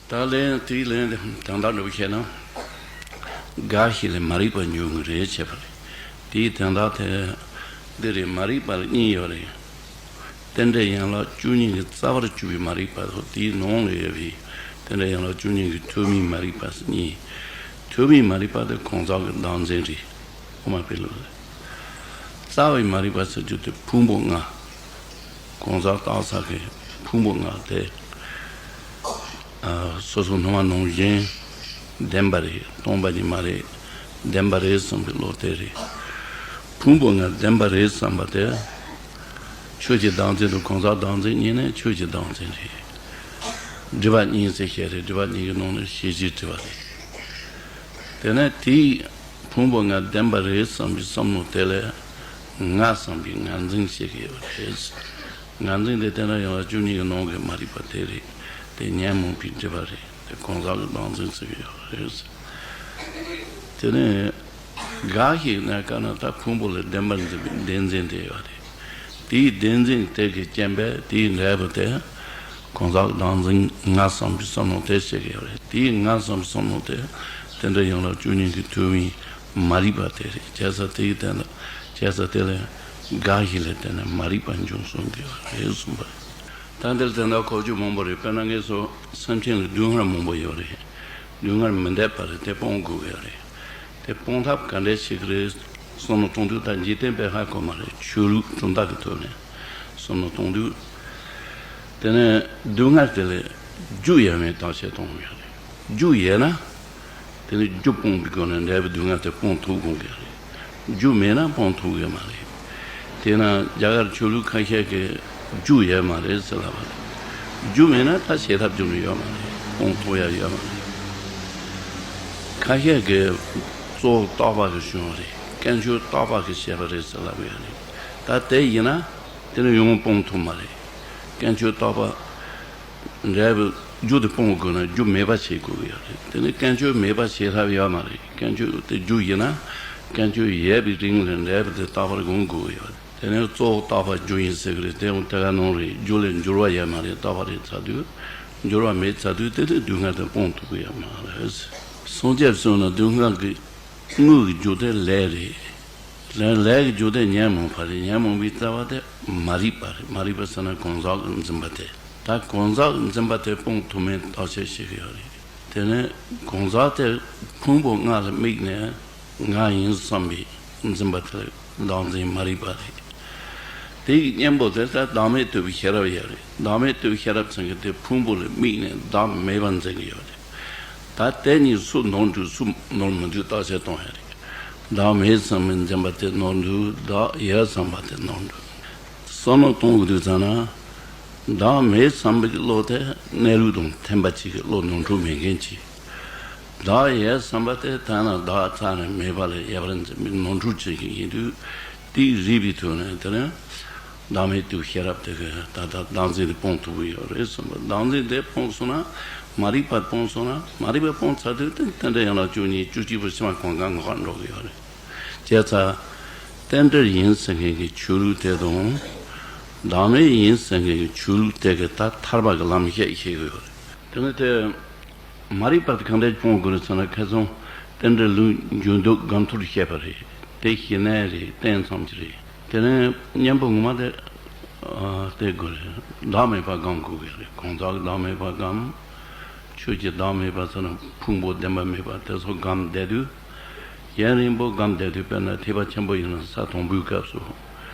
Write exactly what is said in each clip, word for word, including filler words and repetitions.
ད་ལན་དེའི་ལན་དེ་དོན་དག་འདྲ་པོ་བཤད་ན། འགའ་ཞིག་ལ་མ་རིག་པ་འབྱུང་གི་རེད་བྱས་པ་རེད། དེའི་དོན་དག་དེ་འདི་རེད། མ་རིག་པ་ལ་གཉིས་ཡོད་རེད། རྟེན་འབྲེལ་ཡན་ལག་བཅུ་གཉིས་ཀྱི་རྩ་བར་གྱུར་པའི་མ་རིག་པ་དང་དེའི་ནང་ལ་ཡོད་པའི་རྟེན་འབྲེལ་ཡན་ལག་བཅུ་གཉིས་ཀྱི་ཐོག་མའི་མ་རིག་པ་གཉིས། ཐོག་མའི་མ་རིག་པ་དེ་གང་ཟག་གི་བདག་འཛིན་རེད། དབུ་མ་པའི་ལུགས་ལ། རྩ་བའི་མ་རིག་པ་ཟེར་རྒྱུ་དེ་ཕུང་པོ་ལྔ། གང་ཟག་བཏགས་ས་གི་ཕུང་པོ་ལྔ་དེ། ཨ། སོ་སོ་སྣང་བ་ནང་བཞིན་བདེན་པ་རེད། སྟོང་པ་ཉིད་མ་རེད། བདེན་པ་རེད་བསམ་པའི་བློ་དེ་རེད། ཕུང་པོ་ལྔ་བདེན་པ་རེད་བསམ་པ་དེ། ཆོས་ཀྱི་བདག་འཛིན་དང་གང་ཟག་བདག་འཛིན་གཉིས་ནི་ཆོས་ཀྱི་བདག་འཛིན་རེད། སྒྲིབ་པ་གཉིས་ཟེར་བཤད་རེད། སྒྲིབ་པ་གཉིས་ཀྱི་ནང་ནས་ཤེས་བྱའི་སྒྲིབ་པ་རེད། དེ་ནས་དེའི་ཕུང་པོ་ལྔ་བདེན་པ་རེད་བསམ་པའི་བསམ་བློ་དེ་ལས་ང་བསམ་པའི་ངར་འཛིན་བྱེད་ཀྱི་ཡོད་རེད། ངར་འཛིན་དེ་རྟེན་འབྲེལ་ཡན་ལག་བཅུ་གཉིས་ཀྱི་ནང་གི་མ་རིག་པ་དེ་རེད། དེ་ཉོན་མོངས་པའི་སྒྲིབ་པ་རེད། དེ་གང་ཟག་གི་བདག་འཛིན་བྱེད་ཀྱི་ཡོད་རེད། དེ་ནས་འགའ་ཞིག་གནས་སྐབས་ན་ད་ཕུང་པོ་ལ་བདེན་པར་འཛིན་པའི་བདེན་འཛིན་དེ་ཡོད་རེད། དེའི་བདེན་འཛིན་དེ་གི་རྐྱེན་པས་དེའི་འབྲས་བུ་དེ་གང་ཟག་བདག་འཛིན་ང་བསམ་པའི་བསམ་བློ་དེ་བྱེད་ཀྱི་ཡོད་རེད། དེའི་ང་བསམ་པའི་བསམ་བློ་དེ་རྟེན་འབྲེལ་ཡན་ལག་བཅུ་གཉིས་ཀྱི་ཐོག་མའི་མ་རིག་པ་དེ་རེད། བྱས་ཙང་དེ་ཡི་སྟེང་ལ། བྱས་ཙང་དེ་ལས་འགའ་ཞིག་ལ་བརྟེན་ནས་མ་རིག་པ་འབྱུང་གསུངས་ཀྱི་ཡོད་རེད་གསུངས་པ་རེད། ད་འདིར་དེ་འདྲ་གོ་རྒྱུ་མང་པོ་རེད། དཔེར་ན་ངེད་ཚོ་སེམས་ཅན་ལ་སྡུག་བསྔལ་མང་པོ་ཡོད་རེད། སྡུག་བསྔལ་མི་འདོད་པ་རེད། དེ་སྤོང་དགོས་ཀྱི་ཡོད་རེད། དེ་སྤོང་ཐབས་ག་འདྲས་བྱེད་ཀྱི་རེད་བསམ་བློ་གཏོང་དུས། ད་འཇིག་རྟེན་པའི་ཧ་གོ་མ་རེད། ཆོས་ལུགས་གྲུབ་མཐའ་གི་ཐོག་ནས་བསམ་བློ་གཏོང་དུས། དེ་ནས་སྡུག་བསྔལ་དེ་ལ་རྒྱུ་ཡོད་མེད་བརྟག་དཔྱད་གཏོང་དགོས་ཀྱི་ཡོད་རེད། རྒྱུ་ཡོད་ན། དེ་ནི་རྒྱུ་སྤོང་བའི་སྒོ་ནས་འབྲས་བུ་སྡུག་བསྔལ་དེ་སྤོང་ཐུབ་དགོས་ཀྱི་རེད། རྒྱུ་མེད་ན་སྤོང་ཐུབ་ཀྱི་མ་རེད། དེས་ན་རྒྱ་གར་ཆོས་ལུགས་ཁ་ཤས་ཀྱིས་རྒྱུ་ཡོད་མ་རེད་ཟེར་ལབ་པ་རེད། རྒྱུ་མེད་ན་ད་བྱེད་ཐབས་ཅང་ཡོད་མ་རེད། སྤོང་ཐུབ་ཡ་ཡོད་མ་རེད། ཁ་ཤས་ཀྱིས་གཙོ་བོ་རྟག་པ་གི་བྱུང་བ་རེད། དཀོན་མཆོག་རྟག་པ་གིས་བྱས་པ་རེད་ཟེར་ལབ་ཡ་རེད། ད་དེ་ཡིན་ན་དེ་ནི་ཡང་སྤོང་ཐུབ་མ་རེད། དཀོན་མཆོག་རྟག་པ། འབྲས་བུ་རྒྱུ་དེ་སྤོང་དགོས་ན་རྒྱུ་མེད་པ་བྱེད་དགོས་ཀྱི་ཡོད་རེད། དེ་ནི་དཀོན་མཆོག་མེད་པ་བྱེད་ཐབས་ཡོད་མ་རེད། དཀོན་མཆོག་དེ་རྒྱུ་ཡིན་ན་དཀོན་མཆོག་ཡོད་པའི་རིང་ལ་འབྲས་བུ་དེ་རྟག་པར་འོང་དགོས་ཀྱི་ཡོད་རེད། དེ་ནི་གཙོ་བོ་རྟག་པ་རྒྱུ་ཡིན་ཟེར་གྱི་རེད། དེ་ཡང་དེ་ག་ནང་རེད། རྒྱུ་ལས་འགྱུར་བ་ཡོད་མ་རེད། རྟག་པ་རེད་ཚར་དུས། འགྱུར་བ་མེད་ཚར་དུས་དེ་ནི་སྡུག་བསྔལ་དེ་སྤོང་ཐུབ་ཀྱི་ཡོད་མ་རེད། སངས་རྒྱས་གསུངས་ན་སྡུག་བསྔལ་གྱི་དངོས་ཀྱི་རྒྱུ་དེ་ལས་རེད། ལས་ལས་ཀྱི་རྒྱུ་དེ་ཉོན་མོངས་པ་རེད། ཉོན་མོངས་པའི་རྩ་བ་དེ་མ་རིག་པ་རེད། མ་རིག་པ་ཟེར་ན་གང་ཟག་གི་འཛིན་པ་དེ། ད་གང་ཟག་གི་འཛིན་པ་དེ་སྤོང་ཐུབ་མིན་བརྟག་དཔྱད་བྱེད་ཀྱི་ཡོད་རེད། དེ་ནས་གང་ཟག་དེ་ཕུང་པོ་ལྔ་ལ་དམིགས་ནས་ང་ཡིན་བསམ་པའི་འཛིན་པ་དེ་བདག་འཛིན་མ་རིག་པ་རེད། དེ་ཡི་གཉེན་པོ་དེ་ད་བདག་མེད་རྟོགས་པའི་ཤེས་རབ་ཡོད་རེད། བདག་མེད་རྟོགས་པའི་ཤེས་རབ་ཚང་གི་དེ་ཕུང་པོ་ལ་དམིགས་ནས་བདག་མེད་པར་འཛིན་གྱི་ཡོད་རེད། ད་དེ་གཉིས་སུ་ནོར་འདུག་སུ་ནོར་མི་འདུག་བརྟག་དཔྱད་གཏོང་ཡ་རེད། བདག་མེད་བསམ་པའི་འཛིན་པ་དེ་ནོར་འདུག་བདག་ཡོད་བསམ་པ་དེ་ནོར་འདུག་བསམ་བློ་གཏོང་དགོས་དུས་ཙམ་ན། བདག་མེད་བསམ་པའི་བློ་དེ་གནས་ལུགས་དང་མཐུན་པ་ཅིག་གི་བློ་ནོར་འཁྲུལ་མེད་མཁན་ཅིག་བདག་ཡོད་བསམ་པ་དེ་ཐ་ན་བདག་རྩ་ནས་མེད་པ་ལས་ཡལ་བར་འཛིན་པའི་ནོར་འཁྲུལ་ཅན་ཞིག་ཡིན་དུས། དེའི་རིགས་པའི་ཐོག་ནས་དེ་ནི་བདག་མེད་རྟོགས་ཤེས་རབ་དེ་གིས་ད་ལྟ་བདག་འཛིན་དེ་སྤོང་ཐུབ་ཀྱི་ཡོད་རེད་གསུངས་པ། བདག་འཛིན་དེ་སྤོང་སོང་ན། མ་རིག་པ་སྤོང་སོང་ན། མ་རིག་པ་སྤོང་ཚར་དུས་དེ་རྟེན་འབྲེལ་ཡན་ལག་བཅུ་གཉིས་བཅུ་གཅིག་པོ་ཕྱི་མ་གང་ག་འགག་འགྲོ་གི་ཡོད་རེད། བྱས་ཙང་། རྟེན་འབྲེལ་ཡིན་ཟེར་མཁན་གྱི་ཆོས་ལུགས་དེ་དང་། བདག་མེད་ཡིན་ཟེར་མཁན་གྱི་ཆོས་ལུགས་དེ་གིས་ད་ཐར་པ་གི་ལམ་བཤད་བཤད་གི་ཡོད་རེད། དེ་ནི་དེ། མ་རིག་པ་དེ་གང་འདྲ་སྤོང་དགོས་རེད་ཟེར་ན། ཁ་སང་རྟེན་འབྲེལ་ལུགས་འཇུག་ལྡོག་སྒོམ་ཐུར་བཤད་པ་རེད། དེ་ཞི་གནས་རེད། རྟེན་ཙམ་གྱི་རེད། དེ་ནས་གཉེན་པོ་ངོ་མ་དེ་ཨ་བསྟེན་དགོས་རེད། བདག་མེད་པ་སྒོམ་དགོས་ཀྱི་རེད། གང་ཟག་གི་བདག་མེད་པ་སྒོམ། ཆོས་ཀྱི་བདག་མེད་པ་ཟེར་ན་ཕུང་པོ་བདེན་པ་མེད་པ་དེ་ཚོ་སྒོམ་བསྡད་དུས། ཡུན་རིང་པོ་སྒོམ་བསྡད་དུས། དཔེར་ན་ཐེག་པ་ཆེན་པོ་ཡིན་ན་ས་དང་པོའི་སྐབས་སུ།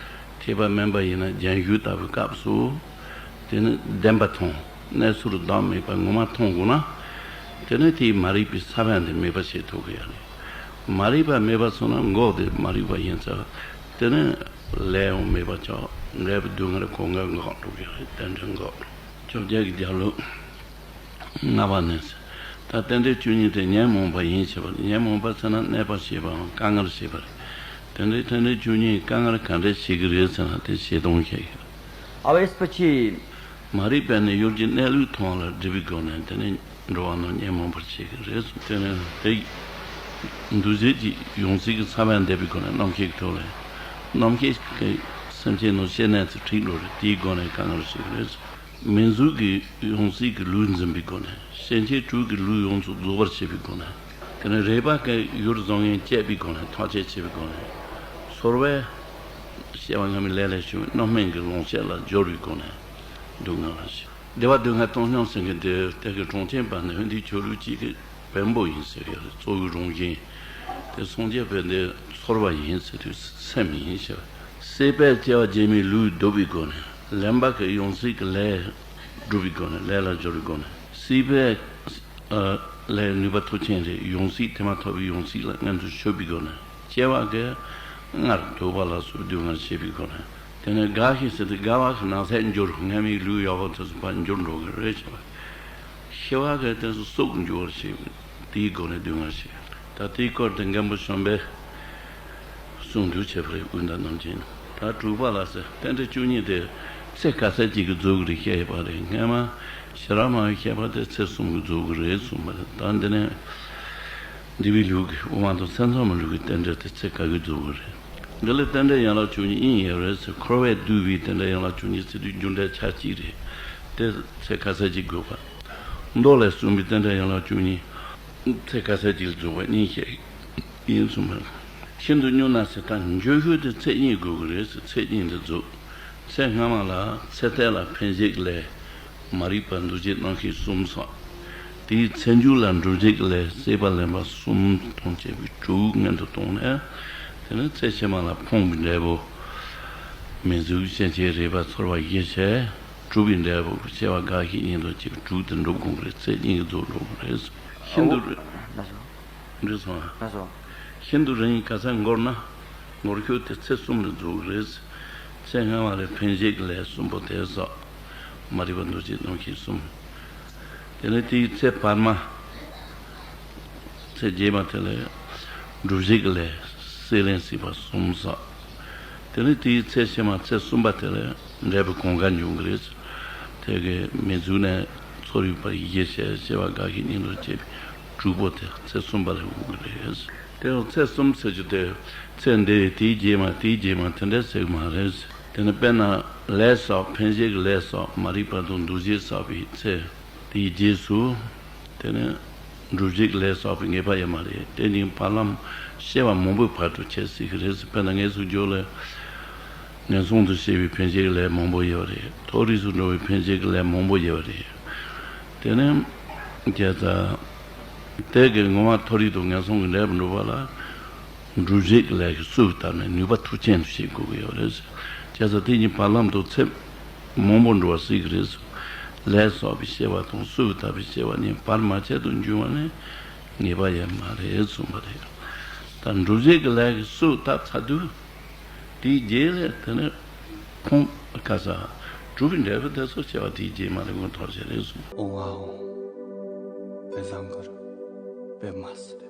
ཐེག་པ་དམན་པ་ཡིན་ན་རྒྱན་ཞུགས་ལྟ་བུའི་སྐབས་སུ། དེ་ནི་བདེན་པ་མཐོང་། གནས་ཚུལ་བདག་མེད་པ་ངོ་མ་མཐོང་དགོས་ན། དེ་ནི་དེའི་མ་རིག་པའི་ས་བོན་དེ་མེད་པ་བྱེད་ཐུབ་ཀྱི་ཡོད་རེད། མ་རིག་པ་མེད་པ་སོང་ན་འགོག་དེ་མ་རིག་པ་ཡིན་ཙང་། དེ་ནི་ལས་ཡང་མེད་པ་ཆགས། འབྲས་བུ་སྡུག་བསྔལ་གང་ག་འགག་འགྲོ་གི་ཡོད་རེད། རྟེན་འབྲེལ་འགག་འགྲོ། བཅོ་བརྒྱད་ཀྱི་རྒྱབ་ལོགས། ལྔ་པ་ནས། ད་རྟེན་འབྲེལ་བཅུ་གཉིས་དེ་ཉོན་མོངས་པ་ཡིན་བྱས་པ་རེད། ཉོན་མོངས་པ་ཟེར་ན་གནོད་པ་བྱེད་པའམ་དཀའ་ངལ་བྱེད་པ་རེད། དེ་འདྲའི་རྟེན་འབྲེལ་བཅུ་གཉིས་དཀའ་ངལ་ག་འདྲས་བྱེད་ཀྱི་རེད་ཟེར་ན། དེ་བྱེད་སྟངས་བཤད་ཀྱི་ཡོད། ཨ་བ་ཨེས་པ་ཆི། མ་རིག་པས་ནི་ཡུལ་གྱི་གནས་ལུགས་མཐོང་བ་ལ་སྒྲིབ་པའི་སྒོ་ནས་དེ་ནི་འགྲོ་བ་རྣམས་ཉོན་མོངས་པར་བྱེད་ཀྱི་རེད་གསུངས། དེ་ནི་དེ་འདུ་བྱེད་ཀྱི་ཡང་སྲིད་ཀྱི་ས་བོན་འདེབས་པའི་སྒོ་ནས་རྣམ་ཤེས་ཀྱི་ཐོག་ལས། རྣམ་ཤེས་ཀྱིས་སེམས་ཅན་རྣམས་སྐྱེ་གནས་སུ་འཁྲིད་འགྲོ་རེད། དེའི་སྒོ་ནས་དཀའ་ངལ་བྱེད་ཀྱི་རེད། མི་གཟུགས་ཀྱི་ཡང་སྲིད་ཀྱི་ལུས་འཛིན་པའི་སྒོ་ནས། སེམས་ཅན་དྲུག་གི་ལུས་ཡོངས་སུ་རྫོགས་པར་བྱེད་པའི་སྒོ་ནས། དེ་ནས་རེག་པ་ཀུན་ཡུལ་བཟང་ངན་བཅད་པའི་སྒོ་ནས། ཐམས་ཅད་བྱེད་པའི་སྒོ་ནས། ཚོར་བས་སྐྱེ་བ་སྔ་མའི་ལས་ལས་བྱུང་བའི་རྣམ་སྨིན་གྱི་ལོངས་སྤྱོད་ལ་སྦྱོར་བའི་སྒོ་ནས་སྡུག་བསྔལ་ལ་སྐྱེ། བདེ་བ་སྡུག་བསྔལ་བཏང་སྙོམས་ཟེར་མཁན་དེ་དེ་གི་གྲངས་ཅན་པ་ནི་འདིའི་ཆོས་ལུགས་གཅིག་གི་བེམ་པོ་ཡིན་ཟེར་གི་རེད། གཙོ་བོའི་རང་བཞིན་དེ་སངས་རྒྱས་པའི་འདི་ཚོར་བ་ཡིན་ཟེར་དུས་སེམས་ཡིན་ཟེར། སྲེད་པས་སྐྱེ་བ་རྗེས་མའི་ལུས་བསྡུ་བའི་སྒོ་ནས། ལེན་པ་ཀུན་ཡང་སྲིད་ཀྱི་ལས་སྒྲུབ་པའི་སྒོ་ནས། ལས་ལ་སྦྱོར་བའི་སྒོ་ནས། སྲིད་པའི་ལས་ནུས་པ་མཐུ་ཆེན་རེད། ཡང་སྲིད་ཐེངས་མ་ཐོབ་པའི་ཡང་སྲིད་ལ་མངོན་དུ་གྱུར་པའི་སྒོ་ནས། སྐྱེ་བ་ཀུན་སྔར་ཐོབ་པ་ལ་སོགས་སྡུག་བསྔལ་བྱེད་པའི་སྒོ་ནས། དེ་ནས་རྒ་ཤི་ཟེར་དུས་རྒ་བ་གི་ནང་གསེས་འགྱུར། སྔ་མའི་ལུས་ཡག་པོ་དེ་ཚོ་ཕར་འགྱུར་འགྲོ་གི་རེད་བྱས་པ། ཤི་བ་གི་དེ་ཚོ་སྲོག་འགྱུར་བར་བྱེད་པའི་དེའི་སྒོ་ནས་སྡུག་བསྔལ་བྱེད། ད་དེའི་སྐོར་དེ་མགོན་པོ་བྱམས་པས་གསུང་དུས་བྱས་པ་རེད། ཀུན་དགའ་རྣམ་རྒྱལ། ད་དྲུག་པ་ལ་ཟེར། རྟེན་འབྲེལ་བཅུ་གཉིས་དེ་ཚེ་ག་ཚད་ཅིག་གི་རྫོགས་ཀྱི་རེད་བཤད་པ་རེད། སྔ་མ་ཤེས་རབ་མ་ཡིན་བཤད་པ་དེ་ཚེ་གསུམ་གྱི་རྫོགས་ཀྱི་རེད་གསུངས་པ་རེད། ད་འདི་ནས་འདུལ་བའི་ལུགས་ཀྱི་དབུ་མ་དང་ཚད་མཚོན་པའི་ལུགས་ཀྱི་རྟེན་འབྲེལ་དེ་ཚེ་ག་གི་རྫོགས་ཀྱི་རེད། འདི་ལ་རྟེན་འབྲེལ་ཡན་ལག་བཅུ་གཉིས་གཉིས་ཡོད་རེད་ཟེར། འཁོར་བས་བསྡུས་པའི་རྟེན་འབྲེལ་ཡན་ལག་བཅུ་གཉིས་ཟེར་དུས་རྒྱུ་འབྲས་ཆ་གཅིག་རེད། དེ་ཚེ་ག་ཚད་ཅིག་དགོས་པ། མདོ་ལས་གསུངས་པའི་རྟེན་འབྲེལ་ཡན་ལག་བཅུ་གཉིས་ཚེ་ག་ཚད་ཅིག་ལ་རྫོགས་པ་གཉིས་བཤད་ཡིན་གསུངས་པ། ཤིན་ཏུ་སྙུང་ན་ཟེར། ད་འགྱོད་ཤུགས་དེ་ཚེ་གཉིས་དགོས་ཀྱི་རེད་ཟེར། ཚེ་གཉིས་འདི་རྫོགས། ཚེ་སྔ་མ་ལ་ཚེ་ཐལ་ལ་འཕེན་བྱེད་ཀྱི་ལས། མ་རིག་པ་འདུ་བྱེད་རྣམ་ཤེས་གསུམ་སོགས། དེའི་ཚེ་མཇུག་ལ་སྒྲུབ་བྱེད་ཀྱི་ལས་སྲེད་པ་ལེན་པ་གསུམ་དང་བཅས་པའི་དྲུག་སྔོན་དུ་བཏང་ནས། དེ་ནས་ཚེ་ཕྱི་མ་ལ་ཕོངས་པའི་འབྲས་བུ། མི་གཟུགས་སྐྱེ་མཆེད་རེག་པ་ཚོར་བ་ཞི་བྱེད། གྲུབ་པའི་འབྲས་བུ་སྐྱེ་བ་རྒ་ཤི་གཉིས་དང་བཅས་པའི་དྲུག་དེ་འགྲུབ་དགོས་ཀྱི་རེད། ཚེ་གཉིས་ཀྱི་རྫོགས་འགྲོ་གི་རེད། ཤིན་ཏུ་རེད། ལགས་སོ། འགྲིག་སོང་ཨ། ལགས་སོ། ཤིན་ཏུ་རིང་ག་ཚད་འགོར་ན། ངོར་ཤུགས་དེ་ཚེ་གསུམ་ལ་རྫོགས་རེད། ཚེ་སྔ་མ་ལས་འཕེན་བྱེད་ཀྱི་ལས་གསུམ་པོ་དེ་སོགས། མ་རིག་པ་འདུ་བྱེད་རྣམ་ཤེས་གསུམ། དེ་ནས་དེའི་ཚེ་བར་མ། ཚེ་རྗེས་མ་དེ་ལས་སྒྲུབ་བྱེད་ཀྱི་ལས་སྲེད་ལེན་སྲིད་པ་གསུམ་སོགས། དེ་ནས་དེའི་ཚེ་ཕྱི་མ་ཚེ་གསུམ་པ་དེ་ལས་འབྲས་བུ་གང་ག་འབྱུང་གི་རེད། དེ་གའི་མི་གཟུགས་ནས་ཚོར་བའི་བར་ཡིད་ཤེས་སྐྱེ་བ་རྒ་ཤི་གཉིས་དང་བཅས་པའི་དྲུག་པོ་དེ་ཚེ་གསུམ་པ་ལ་འོང་གི་རེད། དེ་ཡང་ཚེ་གསུམ་ཟེར་རྒྱུ་དེ་ཚེ་འདིའི་དེའི་རྗེས་མ་དེའི་རྗེས་མ་དེ་འདྲ་ཟེར་གི་མ་རེད། དེ་ནི་དཔེར་ན་ལས་སོགས་འཕེན་བྱེད་ཀྱི་ལས་སོགས་མ་རིག་པ་དང་འདུ་བྱེད་བསགས་པའི་ཚེ་དེའི་རྗེས་སུ། དེ་ནི་སྒྲུབ་བྱེད་ཀྱི་ལས་བསགས་པའི་ངེས་པ་ཡོད་མ་རེད། དེ་ནི་བར་ལམ་སྐྱེ་བ་མང་པོའི་བར་དུ་བྱེད་སྲིད་ཀྱི་རེད། དཔེར་ན་ངེས་སུ་འཇོག་ལ། ངན་སོང་དུ་སྐྱེ་བའི་འཕེན་བྱེད་ཀྱི་ལས་མང་པོ་ཡོད་རེད། མཐོ་རིས་སུ་འགྲོ་བའི་འཕེན་བྱེད་ཀྱི་ལས་མང་པོ་ཡོད་རེད། དེ་ནི་བྱས་ཙང་། དེ་གའི་ངོ་མ་མཐོ་རིས་དང་ངན་སོང་གི་འབྲས་བུ་འགྲུབ་པ་ལ། སྒྲུབ་བྱེད་ཀྱི་ལས་ཀྱི་སྲོལ་བཏབ་ནས་ནུས་པ་མཐུ་ཆེན་དུ་བྱེད་དགོས་ཀྱི་ཡོད་རེད། བྱས་ཙང་དེ་གཉིས་བར་ལམ་དུ་ཚེ་མང་པོ་འགྲོ་བ་སྲིད་ཀྱི་རེད། ལས་བསགས་པའི་སྐྱེ་བ་དང་སྲོལ་བཏབ་པའི་སྐྱེ་བ་གཉིས་བར་མ་ཆད་དུ་འབྱུང་བ་ནི་ངེས་པ་ཡོད་མ་རེད་གསུངས་པ་རེད། ད་སྒྲུབ་བྱེད་ཀྱི་ལས་ཀྱི་སྲོལ་བཏབ་ཚར་དུས། དེའི་རྗེས་ལ་དེ་ནི་ཁོང་ག་ས་གྲུབ་པའི་འབྲས་བུ་དེ་ཚོ་སྐྱེ་བ་དེའི་རྗེས་མ་ལ་མངོན་མཐོ་ཆེ་རེད་གསུངས། ཨོ་ཝའོ། དཔེ་བཟང་གི་རེད། དཔེ་མ་སྲིད་རེད།